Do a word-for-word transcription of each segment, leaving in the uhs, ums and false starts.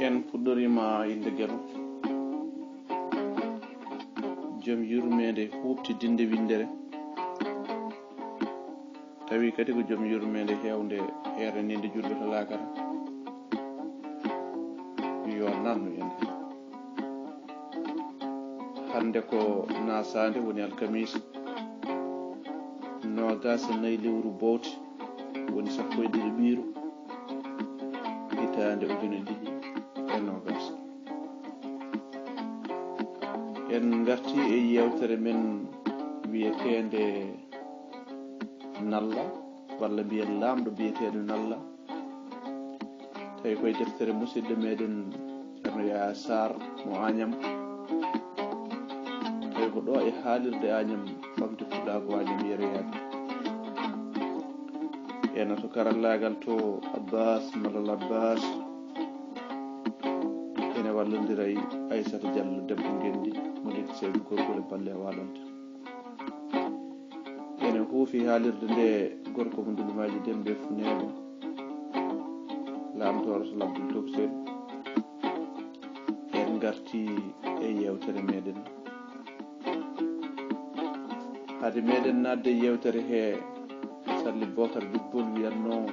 En puɗɗoriima innde Geno, jom yurmeende huuɓtidinde winndere, tawi kadi ko jom yurmeende heewnde heeraniinde juulɓe to laakara. Yo nannu en heen. Hannde ko naasaande, woni alkamiisa, noogaas e nayi lewru boowte, woni sappo e ɗiɗi ɓiyru, hitaande ujune ɗiɗi e noogaas. En ngartii e yeewtere men wiyeteende Nalla, walla mbiyen laamɗo biyeteeɗo Nalla. Tawi koye deftere musidɗo meɗen Ceerno Yaya Sarr mo Añam. Tawi ko ɗo e haalirde Añam, ɓamde pulaagu Añam yeroyaaɓe. Ena to karallaagal to Abbas Malal Abbas. Ene wallondira e Aissata Diallo, debbo Ngenndi, mo Leydi Seydi, gorgol e balle e waalante. Ene huufi haalirde nde gorko mo Ndulumaaji Demba e Funeeɓe, laamtooro to Labdul Tokosel. En ngartii e yeewtere meɗen. Hade meɗen naatde e yeewtere he, Salli Bookar Jubbol wiyatnoo,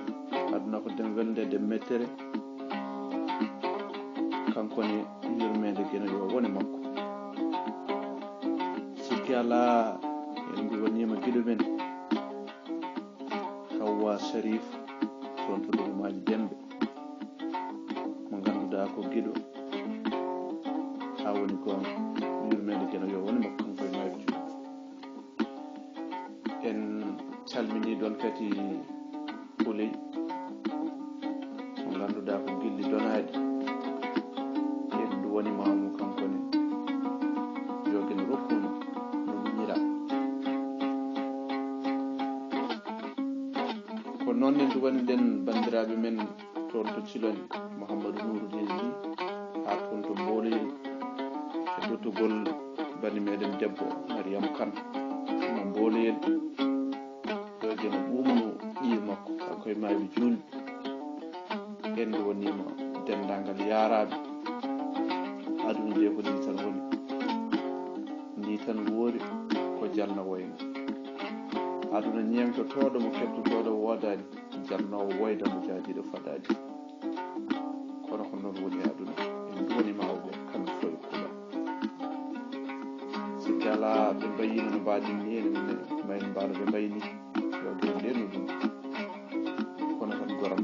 aduna ko dem welde, dem mettere. Kanko ne, yurmeende Geno yo wone makko. Sikki alaa, en nduwaniima giɗo men, Hawwa Sharif, toon to Ndulumaaji Demba, mo ngannduɗaa ko giɗo, haa woni goonga. Yurmeende Geno yo wone makko, kanko e maayɓe juulɓe. En calminii ɗoon kadi Kuley, mo ngannduɗaa ko gilli donaaɗi. En nduwaniima mo kanko ne, yo Geno rokku mo no miñiraa. Ko noon ne nduwaniɗen banndiraaɓe men toon to Ciloñ, Mouhamadou Nourou Leydi, haa toon to Mbooloyel, e duttugol bani meɗen debbo Mariam Kane mo Mbooloyel. Yo Geno ɓuuɓnu ɓiye makko, kanko e maayɓe juulɓe. En nduwaniima denndaangal yaaraaɓe. Aduna nde ko nii tan woni, nii tan woori, ko jalna woyna. Aduna ñeeŋtotooɗo mo keɓtotooɗo woodaani, jalnoowo woyda mo jaadiiɗo fadaani. Kono ko noon woni aduna, en nduwaniima o ɓe kamɓe fof e kula. Sikki alaa, ɓe mbayiino no mbaɗen ni, enen ne, ma en mbaano ɓe mbayi ni, yo ɓe ndenu ɗum. Kono tan goram,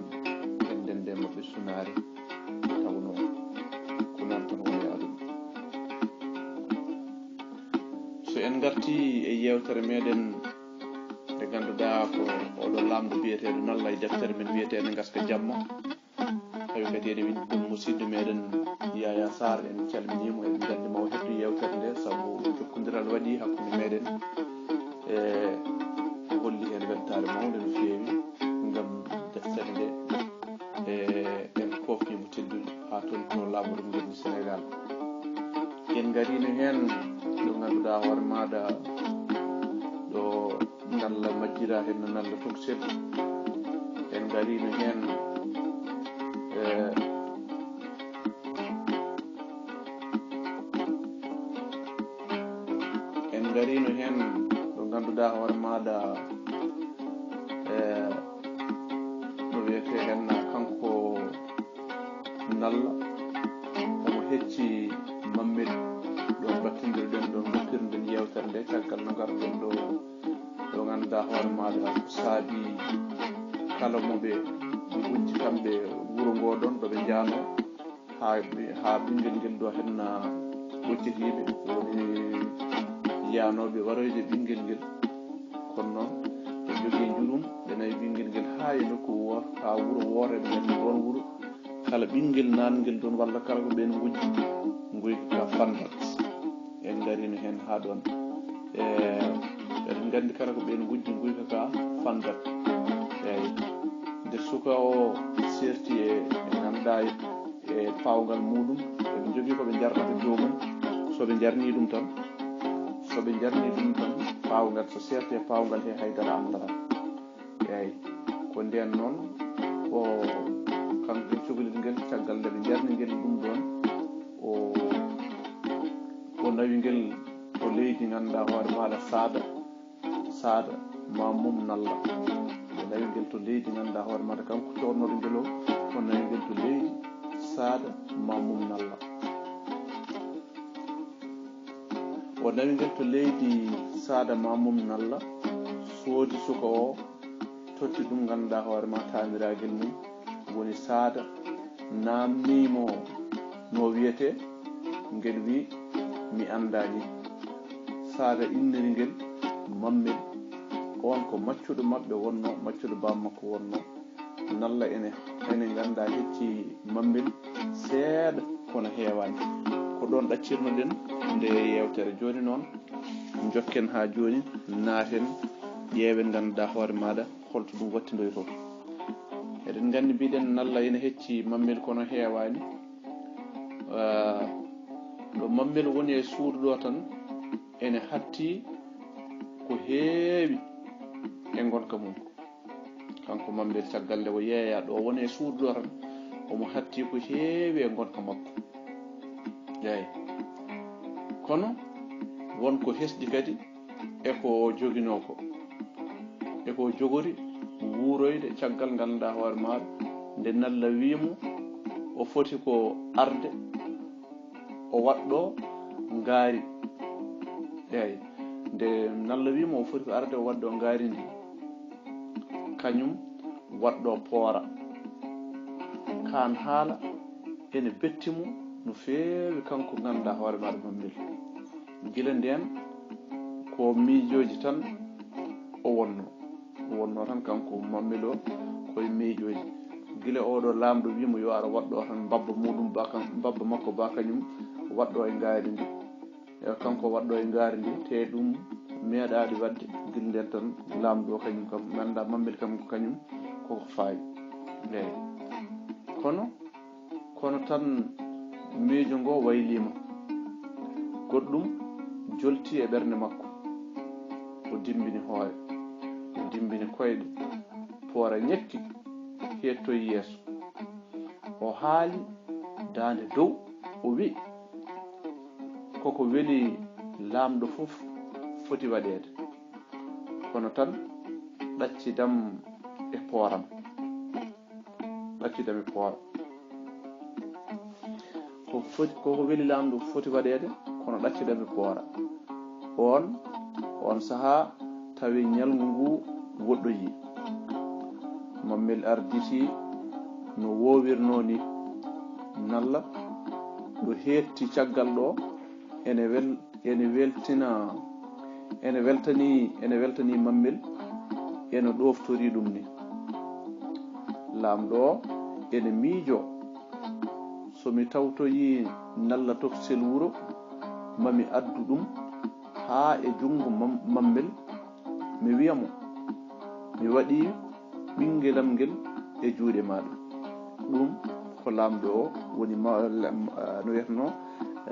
en ndende maɓɓe sunaare, tawnoo ko noon tan woni aduna. So en ngartii e yeewtere meɗen nde ngannduɗaa ko oɗo laamɗo biyeteeɗo Nalla e deftere men wiyeteende Ngaska Jamma. Tawi kadi eɗen windi ɗum musidɗo meɗen Yaya Sarr, en calminii mo, eɗen nganndi ma o heɗɗo yeewtere nde, sabu jokkondiral waɗi hakkunde meɗen. E ko holli heen weltaare mawnde no feewi ngam deftere nde. E en koofniima teddude haa toon to laamorgo ngenndi Senegaal. En ngariino heen ɗo ngannduɗaa hoore maaɗa ɗo Nalla majjiraa heen no Nalla Tokosel. En ngariino heen, e, en ngariino heen ɗo ngannduɗaa hoore maaɗa, e, no wiyetee heen kanko Nalla, omo hecci Mammed ɗo mbattindirɗen, ɗo mbattirɗen yeewtere nde, caggal no ngarɗen ɗo, ɗo ngannduɗaa hoore maaɗa ko saabii kala mo ɓe ngujji kamɓe wuro ngoo ɗoon ɗo ɓe njaanoo, haa ɓe, haa ɓinngel ngel ɗo henna ɓoccitiiɓe, woni yaanooɓe waroyde ɓinngel ngel. Kono noon, ɓe njogii njurum, ɓe nawi ɓinngel ngel haa e nokku woor, haa wuro woore, ɓe nganndi oon wuro, kala ɓinngel naatngel ɗoon walla kala ko ɓeen ngujji, nguyka ka fanndat. En ngariino heen haa ɗoon. E, eɗen nganndi kala ko ɓeen ngujji, nguyka ka fanndat. Eey, nde suka o seerti e, e ngannduɗaa e, e paawngal muuɗum, eɓe njogii ko ɓe njarnata joomum. So ɓe njarnii ɗum tan, so ɓe njarnii ɗum tan, paawngal so seerti e paawngal he haydara anndataa. Eey, ko ndeen noon o kanko ngel cukalel ngel, caggal nde ɓe njarni ngel ɗum ɗoon, o o nawi ngel to leydi ngannduɗaa hoore maaɗa, saada saada ma mum nalla. O nawi ngel to leydi ngannduɗaa hoore maaɗa, kanko coodnooɗo ngel o, o nawi ngel to leydi saada ma mum nalla. O nawi ngel to leydi saada ma mum nalla, soodi suka o, totti ɗum ngannduɗaa hoore ma taaniragel mum, woni saada, naamnii mo no wiyetee. Ngel wi, mi anndaani. Saada inniri ngel mammel. On ko maccuɗo maɓɓe wonno, maccuɗo baam makko wonno. Nalla ene ene ngannda hecci mammel seeɗa, kono heewaani. Ko ɗoon ɗaccirnoɗen nde yeewtere. Jooni noon, njokken haa jooni, naaten, ƴeewen ngannduɗaa hoore maaɗa holto ɗum wattindoytoo. Eɗen nganndi, mbiɗen, nalla ene hecci mammel kono heewaani. Ah, ɗo mammel woni e suudu ɗo tan, ene hatti ko heewi e ngonka mum. Kanko mammel, caggal nde o yeeya ɗo woni e suudu ɗo tan, omo hatti ko heewi e ngonka makko. Eeyi. Kono won ko hesɗi kadi e ko o joginoo ko, e ko o jogori wuuroyde caggal ngal nda hoore maaɗa, nde nalla wii mo o foti ko arde o waɗɗo ngaari. Eeyi, nde nalla wii mo o foti ko arde o waɗɗo ngaari ndi, kañum waɗɗo poora. Kaan haala ene betti mo no feewi, kanko ngannduɗaa hoore maaɗa mammel. Gila ndeen ko miijooji tan o wonno. O wonno tan kanko mammel o koye miijooji. Gila oɗo laamɗo wii mo yo ara waɗɗo tan mbabba muɗum ba kan, mbabba makko ba kañum waɗɗo e ngaari ndi. E kanko waɗɗo e ngaari ndi, te ɗum meeɗaade waɗde. Gila ndeen tan laamɗo o kañum kam, mi annda mammel kam ko kañum koko faawi. Eeyi. Kono, kono tan miijo ngo wayliima. Goɗɗum jolti e ɓernde makko. O dimbini hoore, o dimbini koyɗe, poora ñekki, heettoyi yeeso. O haali daande dow, o wi, koko weli laamɗo fof foti waɗeede, kono tan ɗaccidam e pooram. Ɗaccidam e poora. Ko foti, koko weli laamɗo foti waɗeede, kono ɗaccidam e poora. Oon, oon sahaa tawi ñalngu nguu woɗɗoyii. Mammel arditi no woowirnoo nii. Nalla ɗo heetti caggal ɗo ene wel, ene weltina, ene weltanii, ene weltanii mammel, ene ɗooftorii ɗum nii. Laamɗo o ene miijoo, so mi tawtoyii nalla tokosel wuro, ma mi addu ɗum haa e junngo mam-, mammel, mi wiya mo, mi waɗii ɓinngelam ngel e juuɗe maaɗa. Ɗum ko laamɗo o woni ma-, lam-, ah, no wiyatnoo,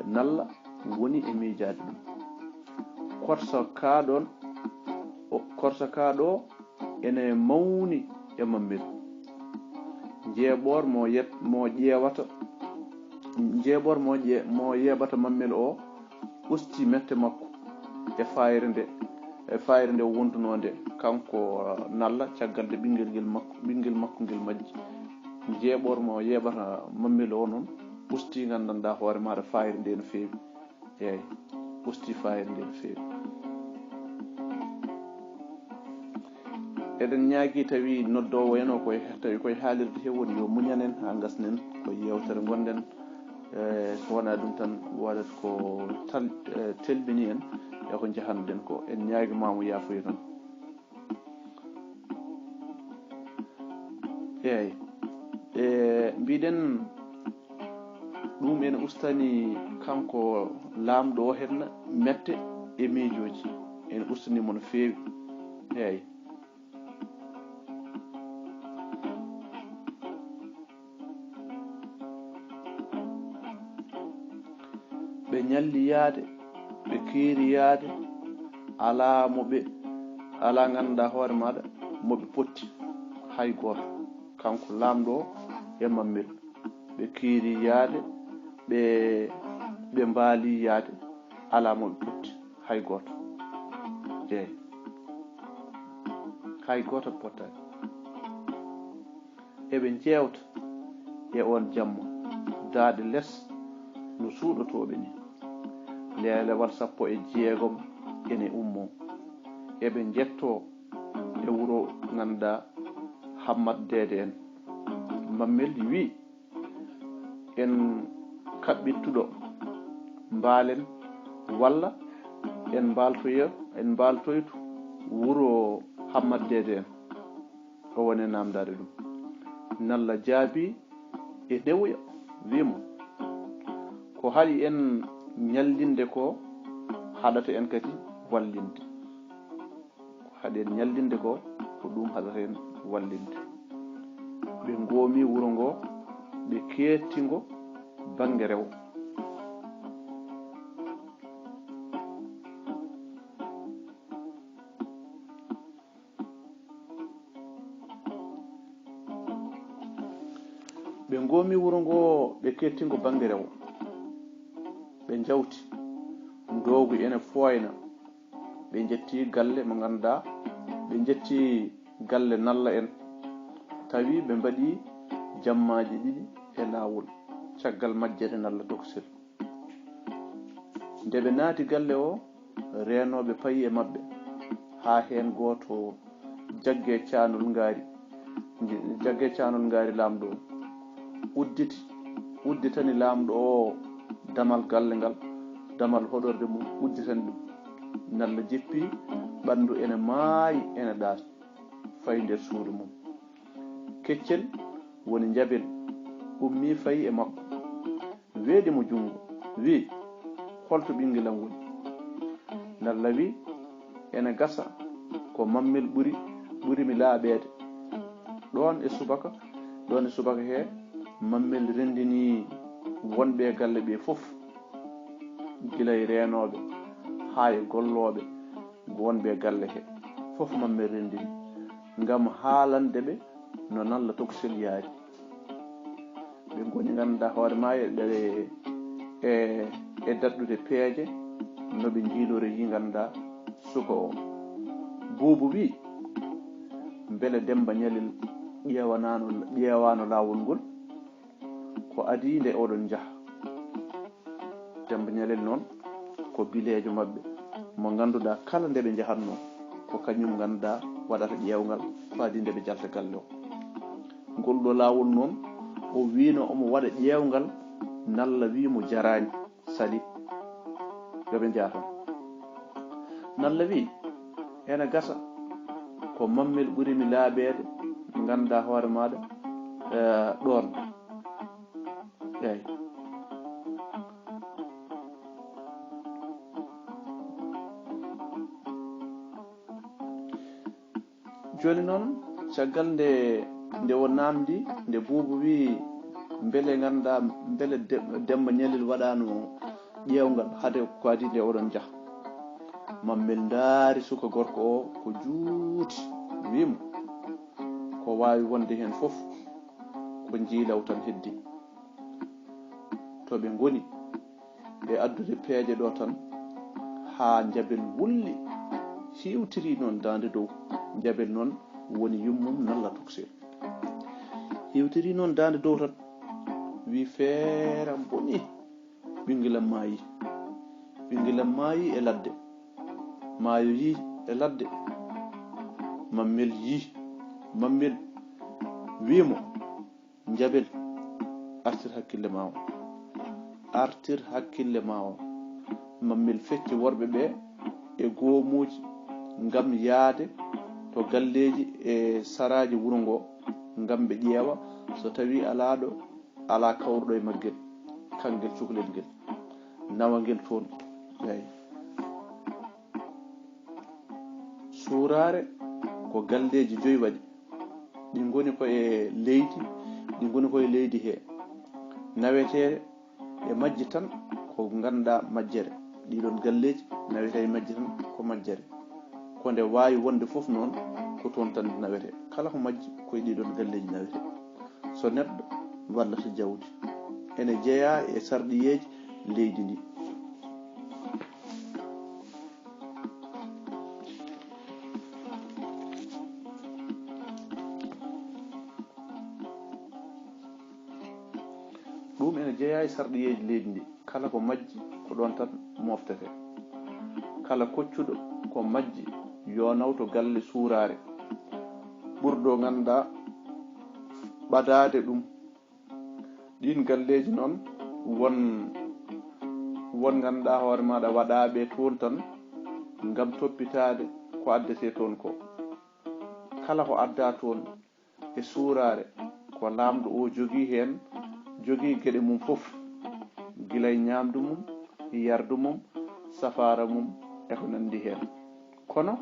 nalla woni e miijaade ɗum. Korsa kaa ɗoon, o, korsa kaa ɗo ene mawni e mammel. Njeeɓor mo yet-, mo ƴeewata, njeeɓor mo ƴe-, mo yeeɓata mammel o usti mette makko e fayre nde, e fayre nde wondunoo nde, kanko, uh, nalla, caggal nde ɓinngel ngel makko, ɓinngel makko ngel majji. Njeeɓor mo yeeɓata mammel o noon usti, nganndanɗaa hoore maaɗa, fayre nde no feewi. Eeyi, usti fayre nde no feewi. Eɗen ñaagii, tawi noddoowo en o koye, tawi koye haalirde he woni, yo muñan en haa ngasnen ko yeewtere ngonɗen. E so wonaa ɗum tan, waɗat ko tal-, e, telɓini en e ko njahanɗen ko. En ñaagiima mo yaafuya tan. Eeyi. E, mbiɗen, ɗum ene ustani kanko laamɗo o henna mette e miijooji. Ene ustani mo no feewi. Eeyi. Ɓe ñalli yaade, ɓe keeri yaade, alaa mo ɓe, alaa ngannduɗaa hoore maaɗa mo ɓe potti, hay gooto. Kanko laamɗo o, e Mammel. Ɓe kiiri yaade, ɓe, ɓe mbaali yaade, alaa mo ɓe potti, hay gooto. Eey, hay gooto ɓe pottaani. Eɓe njeewta e oon jamma, daaɗe les no suuɗotooɓe ni. Leelewal sappo e jeegom ene ummoo. Eɓe njettoo e wuro ngannduɗaa Hammat Deede en. Mammel wiyi, en kaɓɓittuɗo mbaalen walla en mbaaltoyo, en mbaaltoytu wuro Hammat Deede en. O woni e naamndaade ɗum. Nalla jaabii e newoya, wiyi mo, ko haɗi en ñallinde ko haɗata en kadi wallinde. Ko haɗi en ñallinde ko, ko ɗum haɗata en wallinde. Ɓe ngoomi wuro ngo, ɓe keetti ngo bannge rewo. Ɓe ngoomi wuro ngo, ɓe keetti ngo bannge rewo. Ɓe njawti, ndoogu ene fooyna. Ɓe njetti galle mo ngannduɗaa, ɓe njetti galle Nalla en. Tawi ɓe mbaɗi jammaaji ɗiɗi e laawol, caggal majjere Nalla Tokosel. Nde ɓe naati galle o, reenooɓe payi e maɓɓe, haa heen gooto jagge caanol ngaari, jagge caanol ngaari laamɗo o. Udditi, udditani laamɗo o damal galle ngal, damal hoɗorde mum, udditani ɗum. Nalla jippi, ɓanndu ene maayi, ene ɗaati, fayi nder suudu mum. Keccel woni Njabel, ummii fayi e makko. Weeɗi mo junngo, wiyi, "Holto ɓinngel am woni?" Nalla wiyi, "Ene gasa ko Mammel ɓuri, ɓuri mi laaɓeede." Ɗoon e subaka, ɗoon e subaka he, Mammel renndini wonɓe e galle ɓe fof, gila e reenooɓe haa e gollooɓe wonɓe e galle he, fof Mammel renndini, ngam haalande ɓe no Nalla Tokosel yaari. Ɓe ngoni, ngannduɗaa hoore maa, e, e, e daɗɗude peeje, no ɓe njiilori, yi, ngannduɗaa, suka o. Buubu wiyi, "Mbele Demmba Ñalel ƴeewanaano, ƴeewaano laawol ngol? Ko adii nde oɗon njaha?" Demmba Ñalel noon ko bileejo maɓɓe, mo ngannduɗaa kala nde ɓe njahatnoo, ko kañum ngannduɗaa waɗata ƴeewngal ko adii nde ɓe njalta galle o. Ngol ɗo laawol noon, o wiino omo waɗa ƴeewngal, Nalla wii mo jaraani, sali, yo ɓe njaha tan. Nalla wii, "Ene gasa ko Mammel ɓuri mi laaɓeede, ngannduɗaa hoore maaɗa, eh, ɗoon." Eey. Jooni noon, caggal nde, nde o naamndi, nde Buubu wii, "Mbele ngannduɗaa, mbele De-, Demmba Ñalel waɗaano ƴeewngal hade ko adii nde oɗon njaha?" Mammel ndaari suka gorko o ko juuti, wii mo, "Ko waawi wonde heen fof, ko njiilaw tan heddii." To ɓe ngoni, ɓe addude peeje ɗo tan, haa Njabel wulli, hiwtiri noon daande dow. Njabel noon woni yummum Nalla Tokosel. Hiwtiri noon daande dow tan, wii, "Feere am bonii, ɓinngel am maayii. Ɓinngel am maayii e ladde. Maayo yii e ladde." Mammel yii. Mammel wii mo, "Njabel, artir hakkille ma o. Artir hakkille ma o." Mammel fecci worɓe ɓe e goomuuji ngam yahde to galleeji e saraaji wuro ngo, ngam ɓe ƴeewa so tawii alaa ɗo, alaa kawruɗo e maggel, kanngel cukalel ngel, nawa ngel toon. Eey. Suuraare ko galleeji joyi waɗi. Ɗi ngoni ko e leydi, ɗi ngoni ko e leydi he. Naweteeɗe e majji tan ko ngannduɗaa majjere. Ɗiɗon galleeji nawetee e majji tan ko majjere. Ko nde waawi wonde fof noon, ko toon tan nawetee. Kala ko majji, ko e ɗiɗon galleeji nawetee. So neɗɗo wallata jawdi. Ene jeyaa e sarɗiyeeji leydi ndi. Ɗum ene jeyaa e sarɗiyeeji leydi ndi. Kala ko majji, ko ɗoon tan moftete. Kala koccuɗo ko majji, yo naw to galle suuraare ɓurɗo ngannduɗaa ɓadaade ɗum. Ɗiin galleeji noon, won, won ngannduɗaa hoore maaɗa waɗaaɓe toon tan ngam toppitaade ko addetee toon ko. Kala ko addaa toon e suuraare, ko laamɗo o jogii heen, jogii geɗe mum fof, gila e ñaamdu mum, yardu mum, safaara mum, e ko nanndi heen. Kono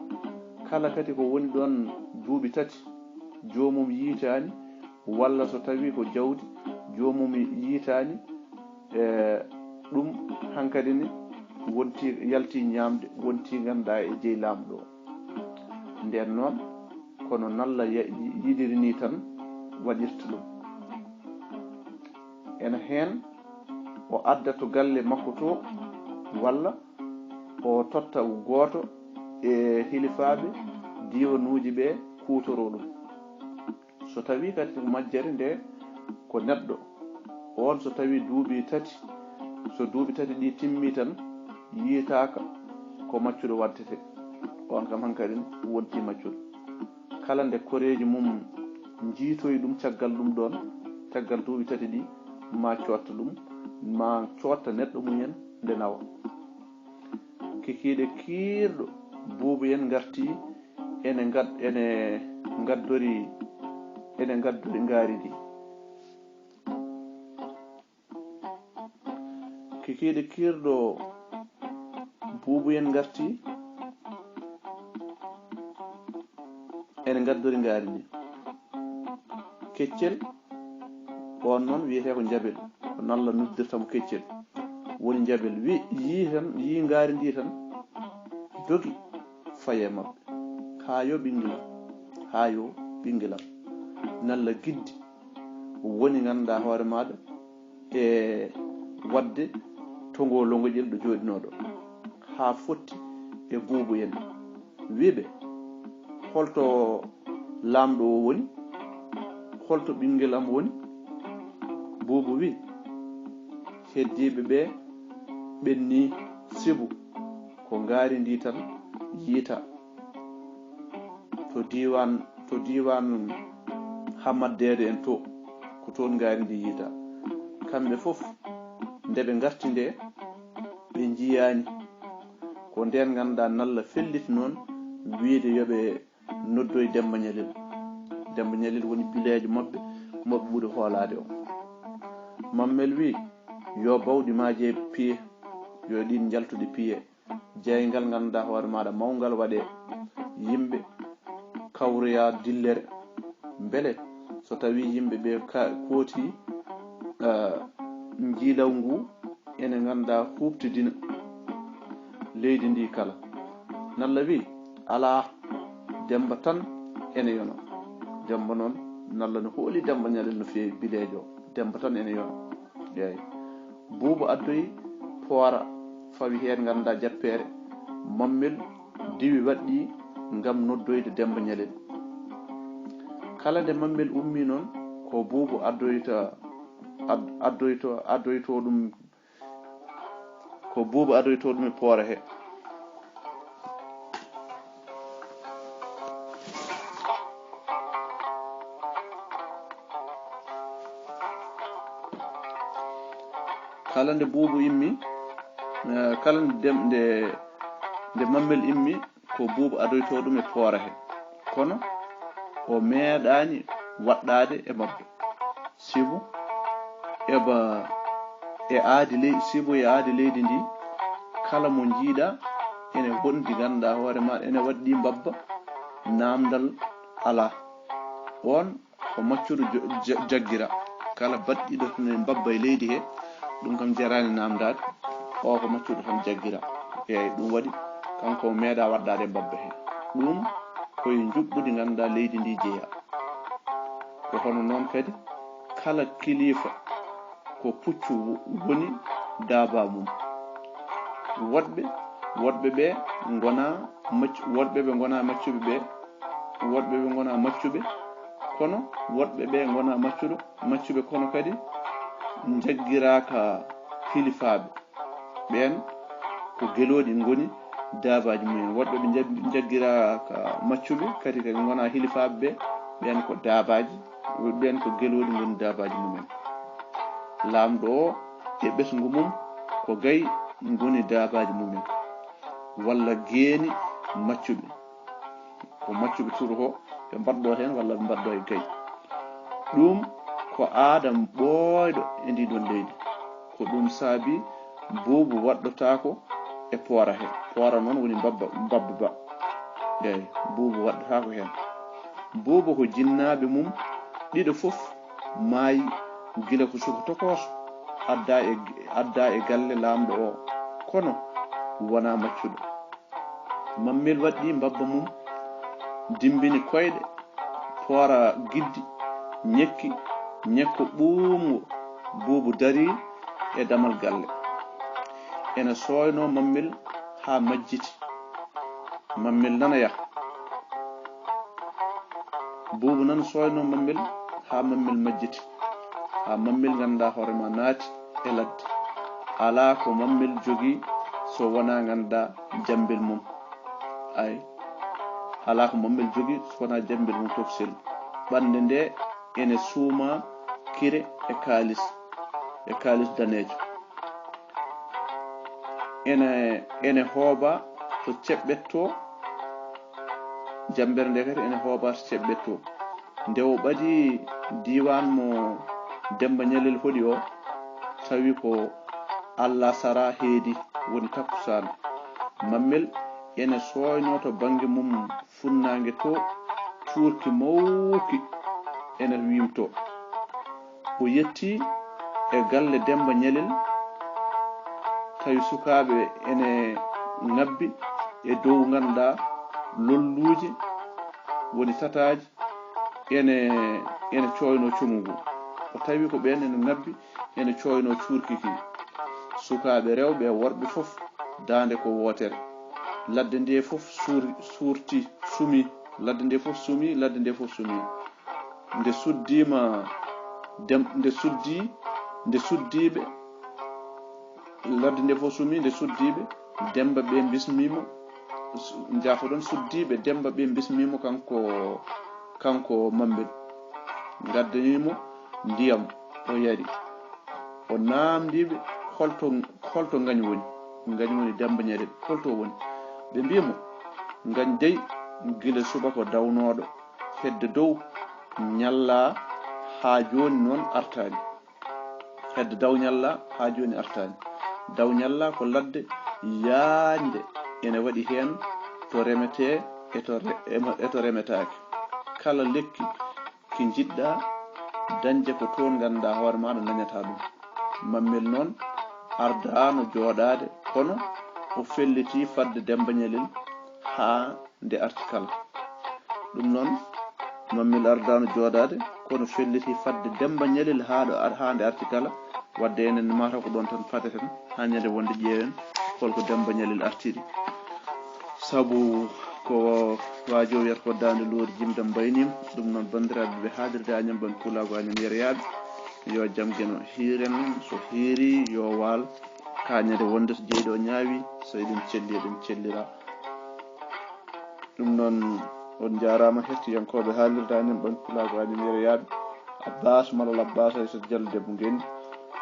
kala kadi ko woni ɗoon duuɓi tati, joomum yiytaani, walla so tawii ko jawdi, joomum yiytaani, e ɗum hankadi ne wonti, yalti ñaamde, wonti ngannduɗaa e jeyi laamɗo o. Ndeen noon, kono nalla ya-, yiɗiri nii tan waɗirta ɗum. Ena heen o adda to galle makko to, walla o totta gooto e hilifaaɓe diiwanuuji ɓe kuutoroo ɗum. So tawii kadi ko majjere nde ko neɗɗo, oon so tawii duuɓi tati, so duuɓi tati ɗi timmii tan, yiytaaka ko maccuɗo waɗtete, oon kam hankadi wonti maccuɗo. Kala nde koreeji mum njiitoyi ɗum caggal ɗum ɗoon, caggal duuɓi tati ɗi, ma cootta ɗum, ma cootta neɗɗo mumen nde nawa. Kikiiɗe kiirɗo buubu en ngarti, ene ngad-, ene ngaddori, ene ngaddori ngaari ndi. Kikiiɗe kiirɗo buubu en ngarti, ene ngaddori ngaari ndi. Keccel, oon noon wiyetee ko njabel, ko nalla noddirta mo keccel. Woni njabel, wi-, yii tan, yii ngaari ndi tan, dogi, faye maɓɓe. Haa yo ɓinngel am, haa yo ɓinngel am. Nalla giddi, woni ngannduɗaa hoore maaɗa, e waɗde to ngo longoƴel ɗo jooɗinooɗo, haa fotti e buubu en. Wi ɓe, "Holto laamɗo o woni? Holto ɓinngel am woni?" Buubu wi, "Heddiiɓe ɓe ɓenni sibu ko ngaari ndi tan yiyta. To diiwaan, to diiwaan Hammaddeede en to, ko toon ngaari ndi yiyta." Kamɓe fof, nde ɓe ngarti nde, ɓe njiyaani. Ko ndeen ngannduɗaa nalla felliti noon wiyde yo ɓe noddoy Demmba Ñalel. Demmba Ñalel woni bileejo maɓɓe, mo ɓe ɓuri hoolaade o. Mammel wi, "Yo bawɗi maaje piye, yo ɗiin njaltuɗi piye." Jeyngal ngannduɗaa hoore maaɗa mawngal waɗee, yimɓe kawroya dillere. Mbele so tawii yimɓe ɓe ka-, kooti, ah, njiilaw ngu, ene ngannduɗaa huuɓtidina leydi ndi kala. Nalla wi, "Alaa, Demmba tan ene yona." Demmba noon, nalla no hooli Demmba Ñalel no feewi, bileejo. Demmba tan ene yona. Eeyi. Buubu addoyi poora, fawi heen ngannduɗaa jappeere. Mammel diwi waɗɗi ngam noddoyde Demmba Ñalel. Kala nde Mammel ummii noon, ko Buubu addoyta, ad-, addoyto, addoyto ɗum, ko Buubu addoyto ɗum e poora he. Kala nde Buubu immi, eh, kala nde dem-, nde, nde Mammel immi, ko Buubu adoytoo ɗum e poora he. Kono o meeɗaani waɗɗaade e mabbe. Sibu eɓa e aadi ley-, sibu e aadi leydi ndi, kala mo njiiɗa ene wondi, ngannduɗaa hoore ma, ene waɗɗi mbabba naamndal alaa. Oon ko maccuɗo jo-, ja-, jaggira. Kala baɗɗiɗo toon e mbabba e leydi he, ɗum kam jaraani naamndaade. O ko maccuɗo tan jaggira. Eeyi, ɗum waɗi kanko o meeɗa waɗɗaade e mbabba he. Ɗum ko e njuɓɓudi ngannduɗaa leydi ndi jeyaa. Ko hono noon kadi Kala kilifa ko puccu woni daaba mum. Woɗɓe, woɗɓe ɓe ngona maccu, woɗɓe ɓe ngona maccuɓe ɓe, woɗɓe ɓe ngona maccuɓe, kono woɗɓe ɓe ngona maccuɗo, maccuɓe, kono kadi njaggiraaka kilifaaɓe. Ɓeen ko gelooɗi ngoni daabaaji mumen. Woɗɓe ɓe njab-, njaggiraa ka maccuɓe, kadi kadi ngonaa hilifaaɓe ɓe, ɓeen ko daabaaji, ɓeen ko gelooɗi ngoni daabaaji mumen. Laamɗo o e ɓesngu mum ko gay ngoni daabaaji mumen, walla geeni maccuɓe. Ko maccuɓe turu ko ɓe mbaɗɗo heen walla ɓe mbaɗɗo e gay. Ɗum ko aada ɓooyɗo e ndii ɗoon leydi. Ko ɗum saabi buubu waɗɗotaako e poora he. Poora noon woni mbabba, mbabba ba. Eey, buubu waɗɗotaako heen. Buubu ko jinnaaɓe mum ɗiɗo fof maayi gila ko suka tokooso adda e, adda e galle laamɗo o, kono wonaa maccuɗo. Mammel waɗɗi mbabba mum, dimbini koyɗe, poora giddi, ñekki, ñekko ɓuuɓngo, buubu darii e damal galle. Ena sooynoo Mammel haa majjiti. Mammel nana yaha. Buubu nana sooynoo Mammel haa Mammel majjiti. Haa Mammel nganndaa hoore ma naati e ladde. Alaa ko Mammel jogii so wonaa nganndaa jammbel mum. Ay, alaa ko Mammel jogii so wonaa jammbel mum tokosel. Ɓannde nde ene suuma kire e kaalis, e kaalis daneejo. Ene, ene hooba to ceɓɓet to, jammbere nde kadi ene hooba to ceɓɓet to. Nde o ɓadii diiwaan mo Demmba Ñalel hoɗi o, tawi ko allasara heedi, woni takkusaan. Mammel ene sooynoo to bannge mum funnaange to, cuurki mawki ene wiimtoo. O yettii e galle Demmba Ñalel, tawi sukaaɓe ene ŋabbi e dow, nganndaa, lolluuje, woni tataaji, ene, ene cooynoo comu ngu. O tawi ko ɓeen ene ŋabbi, ene cooynoo cuurki ki. Sukaaɓe rewɓe e worɓe fof, daande ko wootere. Ladde nde fof suur-, suurti, sumi. Ladde nde fof sumi, ladde nde fof sumi. Nde suddiima dem-, nde suddi, nde suddiiɓe, ladde nde fof sumi, nde suddiiɓe, Demmba ɓe mbismiima, su-, njaafoɗon, suddiiɓe Demmba ɓe mbismiima kanko, kanko Mammel. Ngaddaniimo ndiyam, o yari. O naamndii ɓe, "Holto, holto ngañ woni?" Ngañ woni Demmba Ñalel. "Holto woni?" Ɓe mbii mo, "Ngañ dey, gila subaka o dawnooɗo, hedde daw ñalla haa jooni noon artaani." Hedde daw ñalla haa jooni artaani. Daw ñalla ko ladde yaañde, ene waɗi heen to remetee e to re-, e mo-, e to remetaake. Kala lekki ki njiɗɗaa dañde ko toon nganndaa hoore maaɗa dañataa ɗum. Mammel noon ardaano jooɗaade, kono o fellitii fadde Demmba Ñalel haa nde arti kala. Ɗum noon, Mammel ardaano jooɗaade, kono felliti fadde Demmba Ñalel haa ɗo ar-, haa nde arti kala. Wadde enen mataw ko ɗoon tan pateten, haa ñande wonde ƴeewen holko Demmba Ñalel artiri. Sabu ko waajo wiyata ko daande loori jimda mbayniima. Ɗum noon, banndiraaɓe ɓe haalirde Añam Ɓam Pulaagu Añam Yereyaaɓe, yo jam geno hiiren, so hiirii yo waal, haa ñande wonde so jeyɗo ñaawi, so eɗen celli, eɗen cellira. Ɗum noon, on njaaraama hettiyankooɓe haalirde Añam Ɓam Pulaagu Añam Yereyaaɓe, Abbas Malal Abbas Aysata Jallo debbo Ngenndi.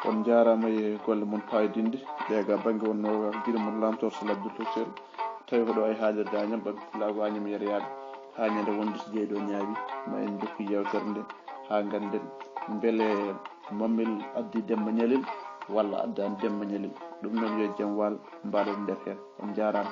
On njaaraama e golle mon paydinɗe, ɓe ga bannge wonnoo gila mon Laamtoor Sel Abdul Hussein. Tawi ko ɗo e haalirde Añam Ɓam Pulaagu Añam Yereyaaɓe, haa ñande wonde so jeyɗo ñaawi, ma en njokku yeewtere nde haa ngannden mbele Mammel addi Demmba Ñalel walla addaani Demmba Ñalel. Ɗum noon yo jam waal, mbaɗen nder heen. On njaaraama.